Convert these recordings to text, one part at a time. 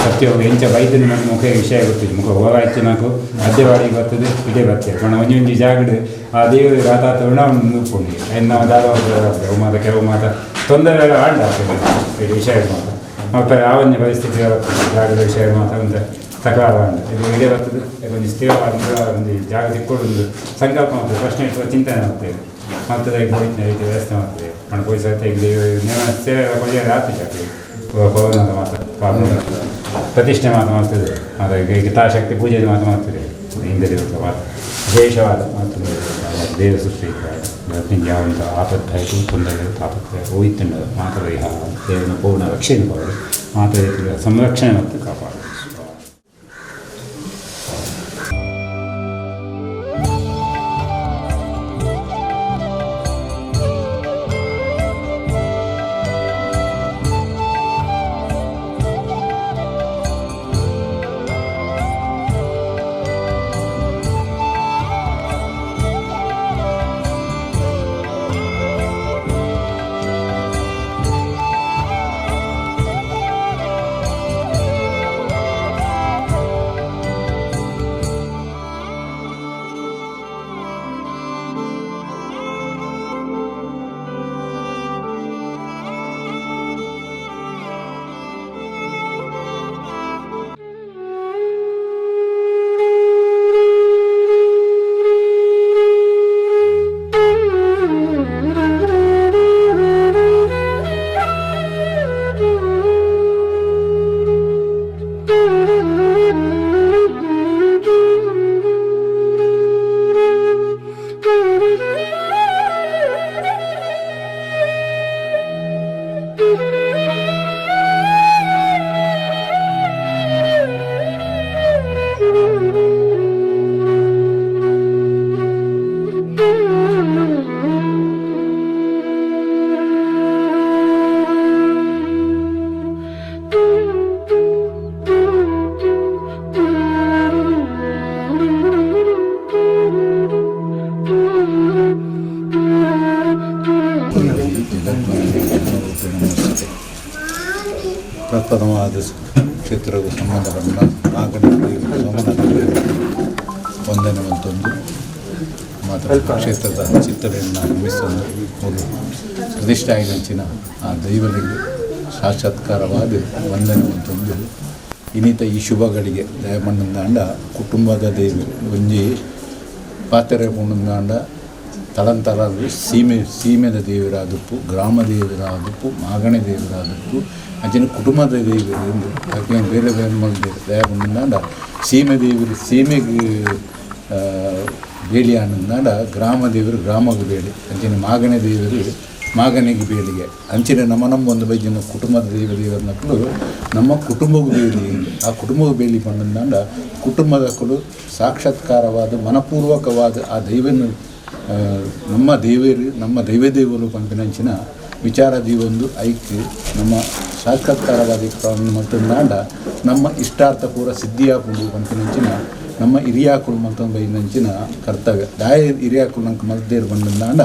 ಸತ್ಯ ಎಂಚ ವೈದ್ಯನ ಮುಖ ವಿಷಯ ಗೊತ್ತಿದೆ ಮುಖ ಹೋರಾಯ್ತು ನಾಕು ಮಧ್ಯವಾಡಿಗೆ ಬರ್ತದೆ ಇದೇ ಬರ್ತದೆ ಪಂಡ ಒಂಜಿ ಒಂಜಿ ಜಾಗಡ್ ಆ ದೇವರು ರಾತಾತ ನೂಪುಂಡು ಎನ್ನ ದಾದ ಮಾತ ಕೆಲವು ಮಾತ ತೊಂದರೆ ಆಂಡ ಇದು ವಿಷಯ ಮಾತ ಮತ್ತೆ ಆ ಒಂಜಿ ಪರಿಸ್ಥಿತಿ ಜಾಗದ ವಿಷಯ ಮಾತ ಒಂದು ತಕರಾರು ಆಂಡ ಇದು ಇದೇ ಬರ್ತದೆ ಒಂಜಿ ಸ್ಥಿರವಾದ ಒಂದು ಜಾಗ ತಿಕ್ಕೊಡೊಂದು ಸಂಕಲ್ಪ ಮಾಡ್ತದೆ ಪ್ರಶ್ನೆ ಇಟ್ಟು ಚಿಂತನೆ ಮಾಡ್ತೇವೆ ಮತ್ತೆ ಹೋಯ್ತು ರೀತಿ ವ್ಯವಸ್ಥೆ ಮಾಡ್ತೇವೆ ಪಂಡ ಪೊಲೀಸ್ ಸೇವೆ ಕೊಯ್ಯ ರಾತ್ರಿ ಜಾತಿ ಭವನದ ಮಾತ್ರ ಪ್ರತಿಷ್ಠೆ ಮಾತ್ರ ಮಾಡ್ತದೆ ಅದು ಈಗ ಹಿತಾಶಕ್ತಿ ಪೂಜೆ ಮಾತ್ರ ಮಾಡ್ತದೆ ಹಿಂದೆ ದೇವರ ಮಾತ್ರ ವಿಶೇಷವಾದ ಮಾತ್ರ ದೇವ ಸೃಷ್ಟಿ ಯಾವಂಥ ಆಪತ್ತಾಯಿತು ತೊಂದರೆ ತಾಪತ್ರಯ ಹೋಯ್ತುಂಡ ಮಾತ್ರ ದೇವನ ಪೂರ್ಣ ರಕ್ಷಣೆ ಕೊಡೋದು ಮಾತ್ರ ಸಂರಕ್ಷಣೆ ಮತ್ತು ಕಾಪಾಡೋದು. ಪ್ರಥಮವಾದ ಕ್ಷೇತ್ರಕ್ಕೂ ಸಂಬಂಧಪಟ್ಟ ನಾಗನಹಳ್ಳಿ ಸೋಮನಾಥ ವಂದನೆ ಅಂತೊಂದು ಮಾತ್ರ ಕ್ಷೇತ್ರದ ಚಿತ್ತಡೆಯನ್ನು ನಿರ್ಮಿಸಲು ಮೂರು ಪ್ರತಿಷ್ಠೆ ಆಗಿನ ಆ ದೈವಲಿಗೆ ಸಾಕ್ಷಾತ್ಕಾರವಾದ ವಂದನೆ ಅಂತೊಂದು ಇನ್ನಿತ ಈ ಶುಭಗಳಿಗೆ ದಯಮಣ್ಣಂದಾಂಡ ಕುಟುಂಬದ ದೈವ ಒಂಜಿ ಪಾತ್ರೆ ಪುಂಡಂದಾಂಡ ತಳಂತರ ಸೀಮೆ ಸೀಮೆದ ದೇವರಾದಪ್ಪು, ಗ್ರಾಮ ದೇವರಾದಪ್ಪು, ಮಾಗಣೆ ದೇವರಾದಪ್ಪು, ಅಂಚಿನ ಕುಟುಂಬದ ದೇವರು ಅಕ್ಲೆನ ಬೇರೆ ಬೇರೆ ಮಲ್ದೆರ್. ದಾಯೆ ಪಂಡಂದಾಂಡ ಸೀಮೆ ದೇವರು ಸೀಮೆಗ್ ಬೇಲಿ ಆನಂದಾಂಡ, ಗ್ರಾಮ ದೇವರು ಗ್ರಾಮಗ್ ಬೇಲಿ, ಅಂಚಿನ ಮಾಗಣೆ ದೇವರು ಮಾಗನೆಗೆ ಬೇಲಿಗೆ, ಅಂಚಿನ ನಮ್ಮ ನಮ್ಮ ಒಂದು ಬೈಜಿನ ಕುಟುಂಬದ ದೇವ ದೇವರನಕ್ಕಲು ನಮ್ಮ ಕುಟುಂಬಗೂ ಬೇಲಿ. ಆ ಕುಟುಂಬಗೂ ಬೇಲಿ ಪಂಡಂದಾಂಡ ಕುಟುಂಬದಕ್ಕಲು ಸಾಕ್ಷಾತ್ಕಾರವಾದ ಮನಪೂರ್ವಕವಾದ ಆ ದೈವನ ನಮ್ಮ ದೇವರು ನಮ್ಮ ದೈವ ದೇವರು ಪನ್ಪಿನಂಚಿನ ವಿಚಾರ ದೀವೊಂದು ಐಕ್ ನಮ್ಮ ಸಾಕ್ಷಾತ್ಕಾರವಾದ ಮಲ್ತೊಂದಾಂಡ ನಮ್ಮ ಇಷ್ಟಾರ್ಥ ಪೂರ ಸಿದ್ಧಿಯಾಪುಂಡು ಪನ್ಪಿನಂಚಿನ ನಮ್ಮ ಹಿರಿಯಾಕುಲು ಮಲ್ತೊಂದು ಬೈನಂಚಿನ ಕರ್ತವ್ಯ. ದಾಯ ಹಿರಿಯಾಕುಲು ನಂಗೆ ಮಲ್ದೇರು ಪಂಡಂದಾಂಡ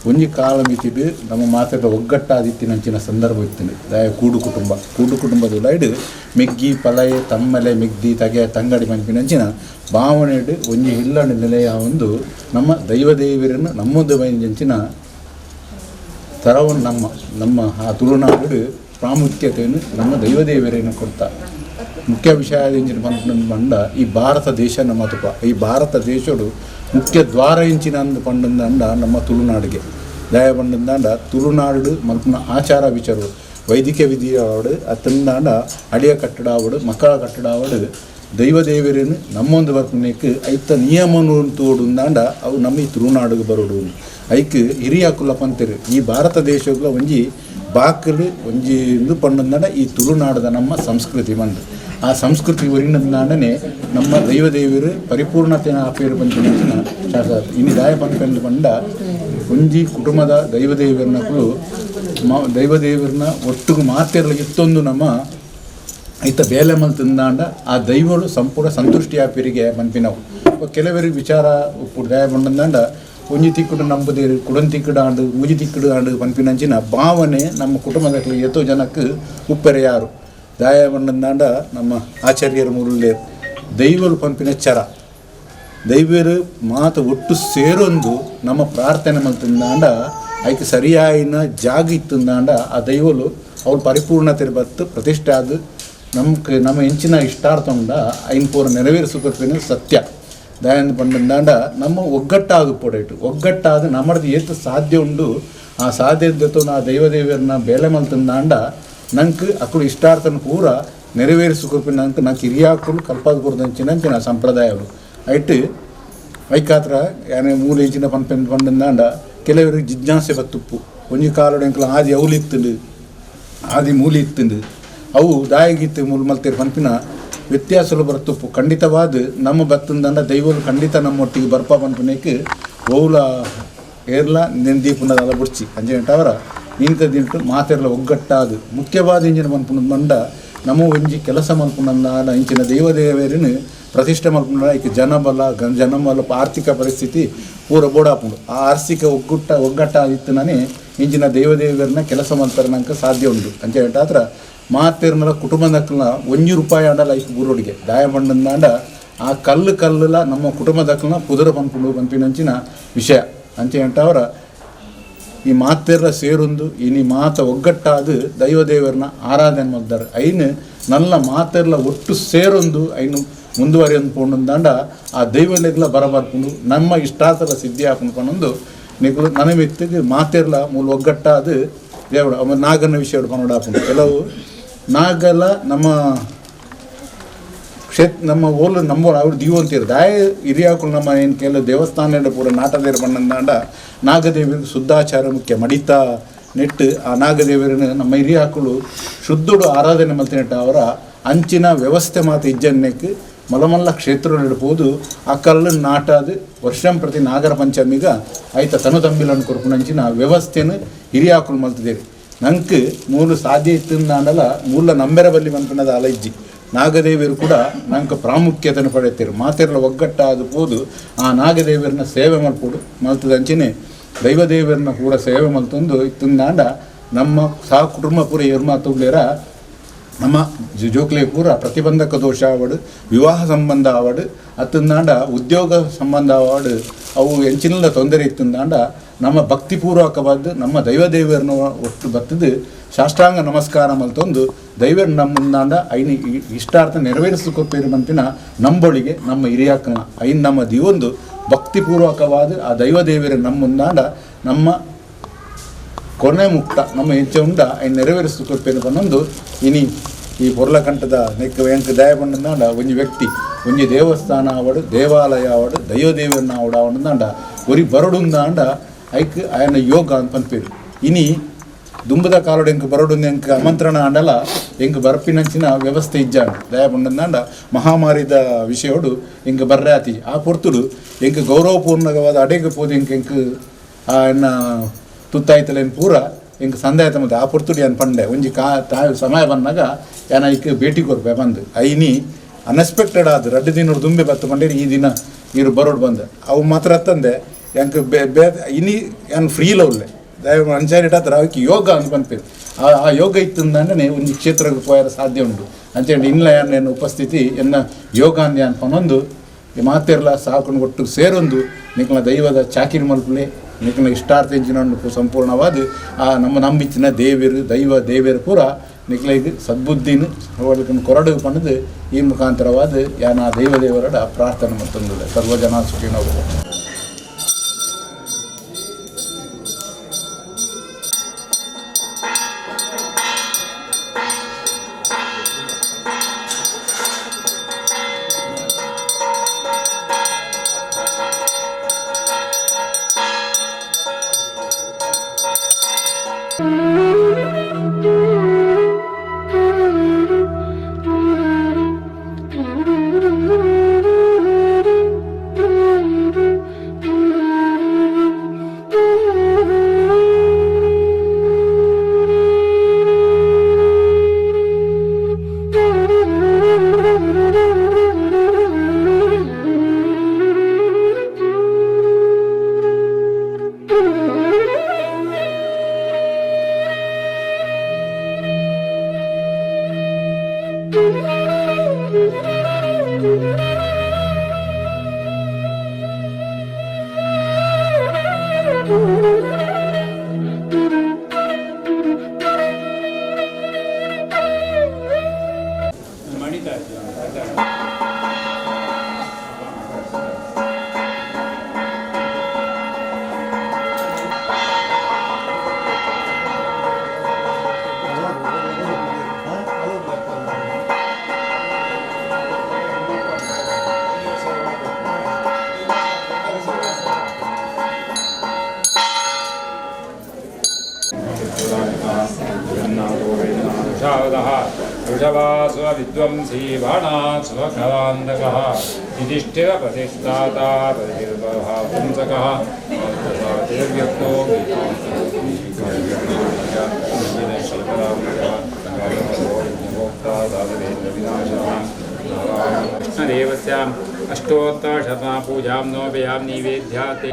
ಒಂಜಿ ಕಾಲ ಮಿತಿಡ್ ನಮ್ಮ ಮಾತೆದ ಒಗ್ಗಟ್ಟಾದಿತ್ತಿನಂಚಿನ ಸಂದರ್ಭ ಇತ್ತಿನ. ದಾಯ ಕೂಡು ಕುಟುಂಬ, ಕೂಡು ಕುಟುಂಬದ ಉಲೈಡ್ ಮೆಗ್ಗಿ ಪಲಯೆ ತಮ್ಮಲೆ ಮೆಗ್ದಿ ತಗೆ ತಂಗಡಿ ಪನ್ಪಿನಂಚಿನ ಭಾವನೆಡ್ ಒಂಜಿ ಇಲ್ಲಂಡ್ ನೆಲೆಯ ಒಂದು ನಮ್ಮ ದೈವ ದೇವರನ್ನು ನಮ್ಮದು ಬೈಂಚಿನ ತರವನ್ನು ನಮ್ಮ ನಮ್ಮ ಆ ತುಳುನಾಡು ಪ್ರಾಮುಖ್ಯತೆಯನ್ನು ನಮ್ಮ ದೈವದೇವರನ್ನು ಕೊಡ್ತಾ. ಮುಖ್ಯ ವಿಷಯ ಎಂಚಿನ ಪಂಡ ಈ ಭಾರತ ದೇಶ ನಮ್ಮ ತುಪ ಈ ಭಾರತ ದೇಶಡು ಮುಖ್ಯ ದ್ವಾರ ಇಂಚಿನ ಅಂದ್ ಪಂಡಂದಾಂಡ ನಮ್ಮ ತುಳುನಾಡಿಗೆ. ದಯ ಪಂಡಂದಾಂಡ ತುಳುನಾಡು ಮಲ್ಪುನ ಆಚಾರ ವಿಚಾರ ವೈದಿಕ ವಿಧಿಯಾವಡು ಅತ್ತಂದಾಂಡ ಅಡಿಯ ಕಟ್ಟಡ ಆವಡು ಮಕ್ಕಳ ಕಟ್ಟಡ ಆವಡು ದೈವ ದೇವರನ್ನು ನಮ್ಮೊಂದು ಬರ್ಪುನೇಕ್ ಐತ ನಿಯಮನು ತೋಡುಂದಾಂಡ ಅವು ನಮ್ಮ ಈ ತುಳುನಾಡಿಗೆ ಬರೋಡು. ಐಕ್ ಹಿರಿಯಾಕುಲ ಪಂತೆರು ಈ ಭಾರತ ದೇಶಗಳ ಒಂಜಿ ಬಾಕಲು ಒಂಜಿ ಇಂದು ಪಂಡಂದಾಂಡ ಈ ತುಳುನಾಡದ ನಮ್ಮ ಸಂಸ್ಕೃತಿ ಬಂದು ಆ ಸಂಸ್ಕೃತಿ ಒರಿನಂದಾಂಡನೆ ನಮ್ಮ ದೈವ ದೇವರು ಪರಿಪೂರ್ಣತೆಯ ಆಪೇರು ಪಂಚಿನ ಶಾಸ್ತ್ರ. ಇನ್ನು ದಾಯ ಪಂಪೆಂದು ಪಂಡ ಒಂಜಿ ಕುಟುಂಬದ ದೈವ ದೇವರನಕುಲು ದೈವ ದೇವರನ್ನ ಒಟ್ಟಿಗೆ ಮಾತೆರ್ಲ ಇತ್ತೊಂದು ನಮ್ಮ ಐತ ಬೇಲೆ ಮಲ್ತಂದಾಂಡ ಆ ದೈವಳು ಸಂಪೂರ್ಣ ಸಂತುಷ್ಟಿ ಆಪಿರಿಗೆ ಮನ್ಪಿನವು. ಕೆಲವರಿಗೆ ವಿಚಾರ ಉಪ್ಪು ದಯ ಬಂದಂದಾಂಡ ಒಂಜಿ ತಿಕ್ಕುಡು ನಂಬುದೇರು ಕುಡನ್ ತಿಕ್ಕುಡು ಆಂಡು ಮುಜಿ ತಿಕ್ಕುಡು ಆಂಡು ಪನ್ಪಿನಂಚಿನ ಭಾವನೆ ನಮ್ಮ ಕುಟುಂಬದ ಎತ್ತೋ ಜನಕ್ಕೆ ಉಪ್ಪೆರೆ ಯಾರು ದಾಯ ಬಂದಂದಾಂಡ ನಮ್ಮ ಆಚಾರ್ಯರು ಮುರುಳೇರು ದೈವಳು ಪನ್ಪಿನ ಚರ ದೈವರು ಮಾತು ಒಟ್ಟು ಸೇರೊಂದು ನಮ್ಮ ಪ್ರಾರ್ಥನೆ ಮಲ್ತಂದಾಂಡ ಐಕ್ ಸರಿಯಾಯಿನ ಜಾಗ ಇತ್ತಂದಾಂಡ ಆ ದೈವಲು ಅವ್ರು ಪರಿಪೂರ್ಣತೆ ಬತ್ತು ಪ್ರತಿಷ್ಠೆ ಆದ ನಮ್ಗೆ ನಮ್ಮ ಹೆಂಚಿನ ಇಷ್ಟಾರ್ಥ ಉಂಡ ಐನ್ ಪೂರ ನೆರವೇರಿಸಿಕೊರ್ಪಿನ ಸತ್ಯ. ದಯಾಂದ ಪಂಡಂದಾಂಡ ನಮ್ಮ ಒಗ್ಗಟ್ಟಾದ ಪೊಡೈಟು ಒಗ್ಗಟ್ಟಾದ ನಮ್ಮದು ಏತು ಸಾಧ್ಯ ಉಂಡು ಆ ಸಾಧ್ಯತೆ ಆ ದೈವದೇವರನ್ನ ಬೇಲೆ ಮಲ್ತಂದಾಂಡ ನಂಗೆ ಅಕ್ಕಳು ಇಷ್ಟಾರ್ಥನ ಪೂರ ನೆರವೇರಿಸಿಕೊರ್ಪಿನ ನಂಗೆ ನಂಗೆ ಹಿರಿಯಾಕುಲು ಕಲ್ಪಾದ ಕೊರ್ದಂಚಿನ ಸಂಪ್ರದಾಯಗಳು ಐಟ್ ಐಕಾತ್ರ ಯಾನೆ ಮೂರು ಇಂಚಿನ ಪನ್ಪೆನ್ ಪಂಡಂದಾಂಡ ಕೆಲವರಿಗೆ ಜಿಜ್ಞಾಸೆ ಬತ್ತುಪ್ಪು ಒಂಜಿ ಕಾಲಡು ಎಂಕಲ ಆದಿ ಅವಲು ಇತ್ತುಂಡು ಆದಿ ಮೂಲಿ ಇತ್ತುಂಡು ಅವು ದಾಯಗಿತ್ತು ಮೂಲು ಮಲ್ತೇರು ಪನ್ಪಿನ ವ್ಯತ್ಯಾಸಲು ಬರ್ತುಪ್ಪು. ಖಂಡಿತವಾದ ನಮ್ಮ ಬತ್ತಂದಂಡ ದೈವಲು ಖಂಡಿತ ನಮ್ಮೊಟ್ಟಿಗೆ ಬರ್ಪ ಪನ್ಪಿನಕ್ಕೆ ಓಲ ಏರ್ಲ ನೆಂದೀಪುನದಲ್ಲ ಬುಡ್ಚಿ ಅಂಚನೆ ಅವರ ಇಂಥ ದಿಂಟು ಮಾತೆರ್ಲ ಒಗ್ಗಟ್ಟಾದ ಮುಖ್ಯವಾದ ಇಂಜಿನ ಪನ್ಪುನ ಮಂಡ ನಮ್ಮ ಒಂಜಿ ಕೆಲಸ ಮಲ್ಪುನಂದಾಂಡ ಇಂಚಿನ ದೈವದೇವರಿನ ಪ್ರತಿಷ್ಠೆ ಮಲ್ಪುನ ಐಕ್ ಜನಬಲ ಜನಬಲ ಆರ್ಥಿಕ ಪರಿಸ್ಥಿತಿ ಪೂರ ಬೋಡಾಪುಂಡು. ಆ ಆರ್ಥಿಕ ಒಗ್ಗಟ್ಟ ಇತ್ತು ಇಂಚಿನ ದೈವದೇವರನ್ನ ಕೆಲಸ ಮಲ್ಪರ ನಂಗೆ ಸಾಧ್ಯ ಉಂಡು. ಅಂಚೆ ಆತ್ರ ಮಾತೆರ್ನಲ ಕುಟುಂಬದಕ್ಕಲ ಒಂಜಿ ರೂಪಾಯಿ ಆಂಡಲ ಐಕ್ ಬೂರೋಡಿಗೆ ದಾಯ ಬಂಡಂದಾಂಡ ಆ ಕಲ್ಲು ಕಲ್ಲುಲ ನಮ್ಮ ಕುಟುಂಬದಕ್ಕಲ ಪುದರ ಪನ್ಪುಂಡು ಪನ್ಪಿನಂಚಿನ ವಿಷಯ. ಅಂಚೆ ಅವರ ಈ ಮಾತೆರ್ಲ ಸೇರೊಂದು ಇನಿ ಮಾತ ಒಗ್ಗಟ್ಟಾದ ದೈವದೇವರನ್ನ ಆರಾಧನೆ ಮಾಡ್ತಾರೆ. ಐನು ನಲ್ಲ ಮಾತೆರ್ಲ ಒಟ್ಟು ಸೇರೊಂದು ಐನು ಮುಂದುವರಿಯೊಂದು ಪೋಂಡಂದಾಂಡ ಆ ದೈವಲೆಗ್ಲ ಬರಬರ್ಪುಂಡು ನಮ್ಮ ಇಷ್ಟಾರ್ಥಲ ಸಿದ್ಧಿ ಆಪುಂಡು ಪನ್ನೊಂದು ನಿಕುಲು ನನ ವ್ಯಕ್ತಿಗೆ ಮಾತೆರ್ಲ ಮೂಲ ಒಗ್ಗಟ್ಟಾದ ದೇವಡ ಆಮೇಲೆ ನಾಗನ ವಿಷಯ ಪನ್ನೊಡಾಪುಂಡು. ಕೆಲವು ನಾಗಲ ನಮ್ಮ ಕ್ಷೇತ್ರ ನಮ್ಮ ಓಲು ನಮ್ಮ ಅವ್ರು ದೀವಂತೀರು ದಾಯ ಹಿರಿಯಾಕುಲು ನಮ್ಮ ಏನು ಕೆಲವು ದೇವಸ್ಥಾನ ಪೂರ ನಾಟದೇರು ಬಣ್ಣಂದಾಂಡ ನಾಗದೇವರಿಗೆ ಶುದ್ಧಾಚಾರ ಮುಖ್ಯ ಮಡಿತ ನೆಟ್ಟು ಆ ನಾಗದೇವರನ್ನು ನಮ್ಮ ಹಿರಿಯಾಕುಲು ಶುದ್ಧುಡು ಆರಾಧನೆ ಮಲ್ತಿನೆಟ್ಟು ಅವರ ಅಂಚಿನ ವ್ಯವಸ್ಥೆ ಮಾತು ಇಜ್ಜನ್ನೆಕ್ ಮಲಮಲ್ಲ ಕ್ಷೇತ್ರ ನಡ್ಬೋದು ಆ ಕಲ್ಲು ನಾಟಾದು ವರ್ಷಂ ಪ್ರತಿ ನಾಗರ ಪಂಚಮಿಗ ಐತ ತನು ತಂಬಿಲನ್ನು ಕೊರ್ಪುನಂಚಿನ ವ್ಯವಸ್ಥೆಯನ್ನು ಹಿರಿಯಾಕುಲು ಮಲ್ತಿದ್ದೇವೆ. ನಂಗೆ ಮೂಲು ಸಾಧ್ಯ ಇತ್ತಿಂದಾಂಡಲ ಮೂಲ ನಂಬೆರ ಬಲ್ಲಿ ಮನ್ಪುನದ ಅಲ ಇಜ್ಜಿ ನಾಗದೇವಿಯರು ಕೂಡ ನಂಗೆ ಪ್ರಾಮುಖ್ಯತೆಯನ್ನು ಪಡೆಯುತ್ತೀರು. ಮಾತೆರ್ಲ ಒಗ್ಗಟ್ಟಾದ ಪೋದು ಆ ನಾಗದೇವಿಯರನ್ನ ಸೇವೆ ಮಲ್ಪೋಡು ಮಲ್ತದಂಚಿನೇ ದೈವದೇವರನ್ನ ಕೂಡ ಸೇವೆ ಮಲ್ತೊಂದು ಇತ್ತಂದಾಂಡ ನಮ್ಮ ಸಹ ಕುಟುಂಬ ಪೂರ ಏರ್ಮಾತುಳ್ಳೇರ ನಮ್ಮ ಜೋಕ್ಲೆ ಪೂರ ಪ್ರತಿಬಂಧಕ ದೋಷ ಆವಡು ವಿವಾಹ ಸಂಬಂಧ ಆವಡು ಅತ್ತಂದಾಂಡ ಉದ್ಯೋಗ ಸಂಬಂಧ ಆವಡು ಅವು ಎಂಚಿನಲ್ಲ ತೊಂದರೆ ಇತ್ತಂದಾಂಡ ನಮ್ಮ ಭಕ್ತಿಪೂರ್ವಕವಾದ ನಮ್ಮ ದೈವದೇವರನ್ನ ಒಟ್ಟು ಬತ್ತದು ಸಾಷ್ಟಾಂಗ ನಮಸ್ಕಾರ ಮಲ್ತೊಂದು ದೈವ ನಮ್ಮಂದಾಂಡ ಐನ ಇಷ್ಟಾರ್ಥ ನೆರವೇರಿಸಿಕೊಪ್ಪೇರು ಮಂತಿನ ನಂಬೊಳಿಗೆ ನಮ್ಮ ಹಿರಿಯಾಕನ ಐನ್ ನಮ್ಮ ದಿವೊಂದು ಭಕ್ತಿಪೂರ್ವಕವಾದ ಆ ದೈವದೇವರ ನಮ್ಮುಂದಾಂಡ ನಮ್ಮ ಕೊನೆ ಮುಕ್ತ ನಮ್ಮ ಹೆಜ್ಜೆ ಉಂಡ ಐನ್ ನೆರವೇರಿಸಿಕೊಪ್ಪೇರು ಪನ್ನೊಂದು ಇನಿ ಈ ಪೊರ್ಲಕಂಠದ ನೆಕ್ ಎಂಕ್ ದಯ ಪಂಡಂದಾಂಡ ಒಂಜಿ ವ್ಯಕ್ತಿ ಒಂಜಿ ದೇವಸ್ಥಾನ ಆವಡು ದೇವಾಲಯ ಆವಡು ದೈವದೇವರನ್ನ ಆವಡು ಆವಡಂದಾಂಡ ಒರಿ ಬರಡುಂದಾಂಡ ಐಕ್ ಆಯನ ಯೋಗ ಅಂತ ಪನ್ಪೇರು. ಇನಿ ದುಂಬದ ಕಾಲೋಡು ಎಂಕ್ ಬರಡು ಎಂಕ್ ಆಮಂತ್ರಣ ಆಂಡಲ ಎಂಕ್ ಬರ್ಪಿನಂಚಿನ ವ್ಯವಸ್ಥೆ ಇಜ್ಜಾಂಡ್ ದಯ ಪಂಡಂದಾಂಡ ಮಹಾಮಾರಿದ ವಿಷಯೋಡು ಎಂಕ್ ಬರ್ರೆ ಆತಿ ಆ ಪೊರ್ತುಡು ಎಂಕ್ ಗೌರವಪೂರ್ಣವಾದ ಅಡೆಗೆ ಪೋದು ಎಂಕ್ ಎಂಕ್ ಎನ್ನ ತುತ್ತಾಯ್ತಲೇನು ಪೂರ ಎಂಕ್ ಸಂದಾಯತ ಮತ್ತೆ ಆ ಪೊರ್ತುಡು ಏನು ಪಂಡೆ ಒಂಜಿ ಕಾ ತಾ ಸಮಯ ಬಂದಾಗ ಏನ ಐಕ್ ಭೇಟಿ ಕೊರ್ಪೆ ಬಂದು ಐನಿ ಅನ್ಎಕ್ಸ್ಪೆಕ್ಟೆಡ್ ಆದ ರಡ್ಡು ದಿನ ದುಂಬೆ ಬತ್ತು ಪಂಡೇರಿ ಈ ದಿನ ಇರು ಬರೋಡು ಬಂದು ಅವು ಮಾತ್ರ ಅತ್ತಂದೆ ಎಂಕ್ ಬೇ ಬೇ ಇನಿ ಏನು ಫ್ರೀ ಲವ್ಲೆ ಅಂಚಾರಿಟ ಅವಕ್ಕೆ ಯೋಗ ಅಂತ ಪನ್ಪೇರು ಆ ಆ ಯೋಗ ಇತ್ತಂದಾಂಡನೆ ಒಂಜಿ ಕ್ಷೇತ್ರಕ್ಕೆ ಪೋಯರ ಸಾಧ್ಯ ಉಂಟು ಅಂಚೆಂಡ ಇನ್ಲ ಎನ್ನ ಉಪಸ್ಥಿತಿ ಎನ್ನ ಯೋಗ ಅಂದ್ಯಾನ್ ಪನೊಂದು ಈ ಮಾತೆರ್ಲ ಸಾಕೊಂಡು ಒಟ್ಟು ಸೇರೊಂದು ನಿಕ್ಲ ದೈವದ ಚಾಕಿರಿ ಮಲ್ಪುಲೆ ನಿಕ್ಲ ಇಷ್ಟಾರ್ಥ ಎಂಚಿನ ಸಂಪೂರ್ಣವಾದ ಆ ನಮ್ಮ ನಂಬಿಚ್ಚಿನ ದೇವಿರು ದೈವ ದೇವಿಯರು ಪೂರ ನಿಕ್ಲೈಗ್ ಸದ್ಬುದ್ಧಿನ ಕೊರಡು ಪಣ್ಣದು ಈ ಮುಖಾಂತರವಾದ ಯಾನ ದೈವ ದೇವರಡ ಪ್ರಾರ್ಥನೆ ಮತ್ತೊಂದು ಸರ್ವಜನ ಸುಖಿನೋ ಭವಂತು. Thank you. वृषभास्व विद्वंसी बाणास्वकरान्तकः युधिष्ठिरपतिस्ताता परिर्वहापुंसकः व्यक्तो कृष्णदेवस्याम् अष्टोत्तरशता पूजां नोपयां नैवेद्याते।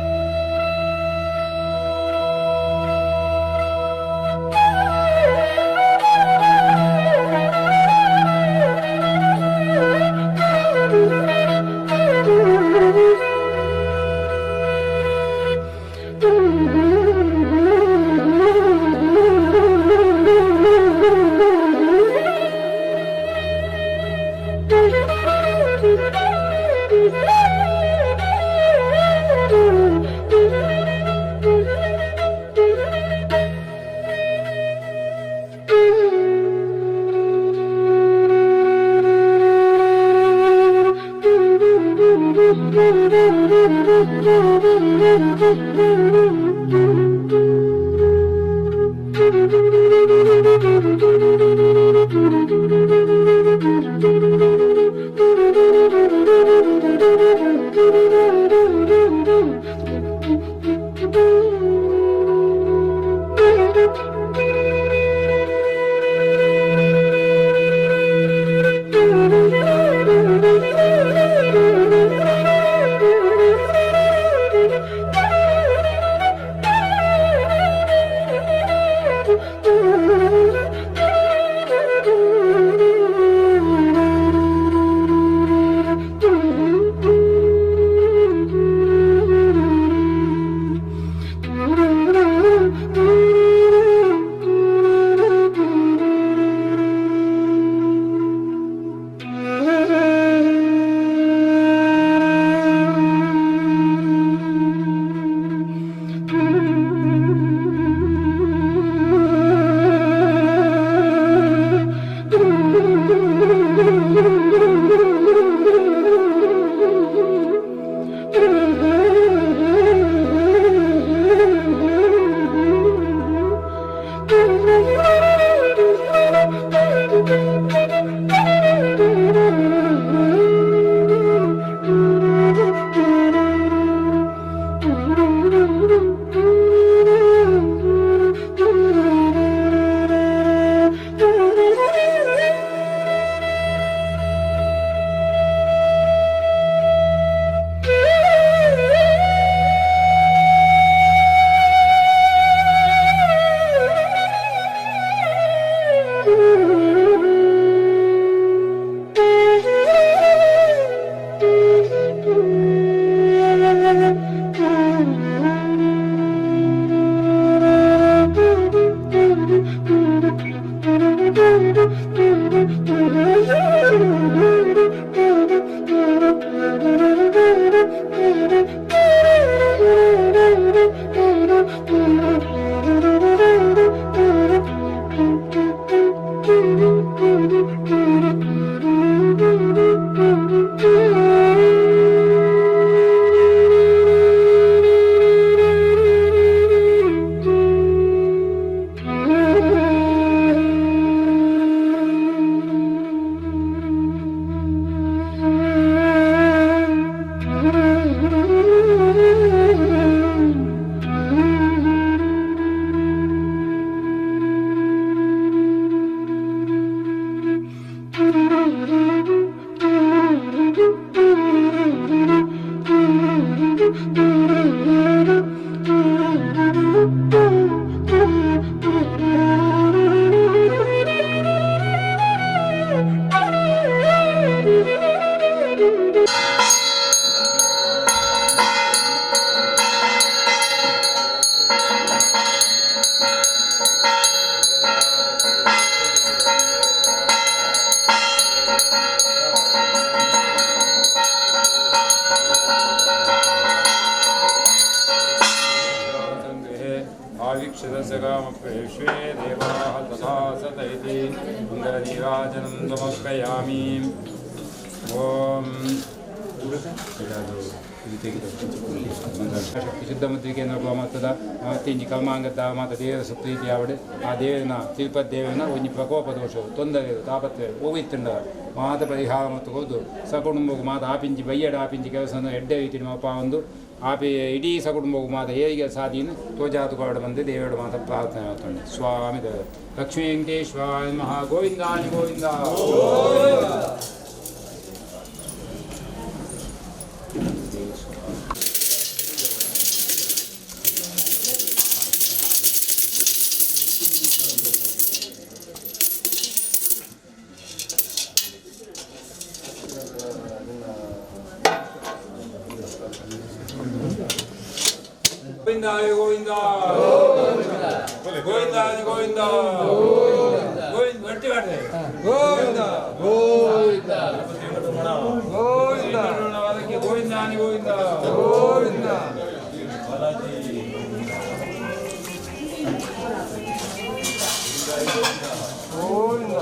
आवीक्षदशकामप्य विश्वे देवाः तथा सत इति मङ्गलनीराजनं समर्पयामि। ॐ ಶಕ್ತಿ ಶುದ್ಧ ಮುದ್ರಿಕೆ ಮತ್ತದ ಮತ್ತಿಂಜಿ ಕರ್ಮಾಂಗದ ಮಾತ ದೇವರ ಸುಪ್ರೀತಿ ಆವಡೆ ಆ ದೇವನ ತಿರುಪತಿ ದೇವನ ಒಂಜಿ ಪ್ರಕೋಪ ದೋಷವು ತೊಂದರೆ ತಾಪತ್ರೆ ಹೋಗಿತ್ತುಂಡ ಮಾತ ಪರಿಹಾರ ಮತ್ತು ಹೋದು ಸಕುಟುಂಬకు ಮಾತ ಆಪಿಂಜಿ ಬಯ್ಯಡ ಆಪಿಂಜಿ ಕೆಲಸ ಎಡ್ಡೆ ರೀತಿ ಮಾಪ ಒಂದು ಆಪಿ ಇಡೀ ಸಕುಟುಂಬకు ಮಾತ ಏರಿಗೆ ಸಾಧೀನ ತೋಜಾತು ಕೋಡ ಬಂದು ದೇವರ ಮಾತ ಪ್ರಾರ್ಥನೆ ಮಾಡ್ತೊಂಡೆ. ಸ್ವಾಮಿ ದೇವ ಲಕ್ಷ್ಮೀ ವೆಂಕಟೇಶ್ವರ ಮಹಾ ಗೋವಿಂದಾನಿ ಗೋವಿಂದ. ಗೋವಿಂದ ಗೋವಿಂದ ಗೋವಿಂದ ಗೋವಿಂದ ಗೋವಿಂದ ಗಟ್ಟಿ ಮಾಡ್ರಿ. ಗೋವಿಂದ ಗೋವಿಂದ ಗೋವಿಂದ ಗೋವಿಂದ ಗೋವಿಂದ ಗೋವಿಂದ. ಗೋವಿಂದ.